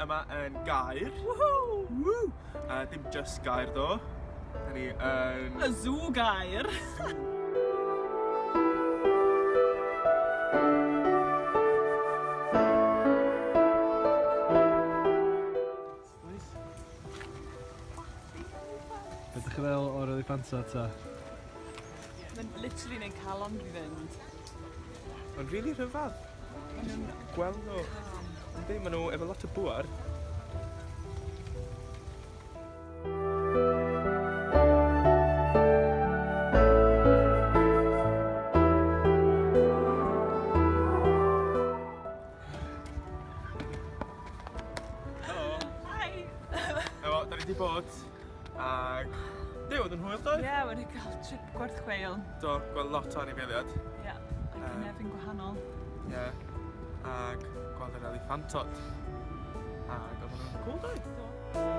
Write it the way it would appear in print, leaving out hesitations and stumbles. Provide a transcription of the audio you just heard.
yma yn Gaer. Woohoo! Woo! Dim just Gaer ddo. Da ni yn... Y Zoo Gaer. Be dych chi feddwl o'r eliffantod ta? Mae'n literally neud calon fi fynd. Mae'n rili rhyfedd. Gweld nhw. Yndi, maen nhw efo lot o bŵer. Helo. Hi! Efo, da ni 'di bod ag... Duw, oedd yn hwyl doedd? Ie, yeah, wedi cael trip gwerth chweil. Do, gweld lot o anifeiliad. Ie, yeah, a cynefin gwahanol. Ie, yeah. ag gweld yr eliffantod. Ag oedd hwnna'n cool doedd? Do.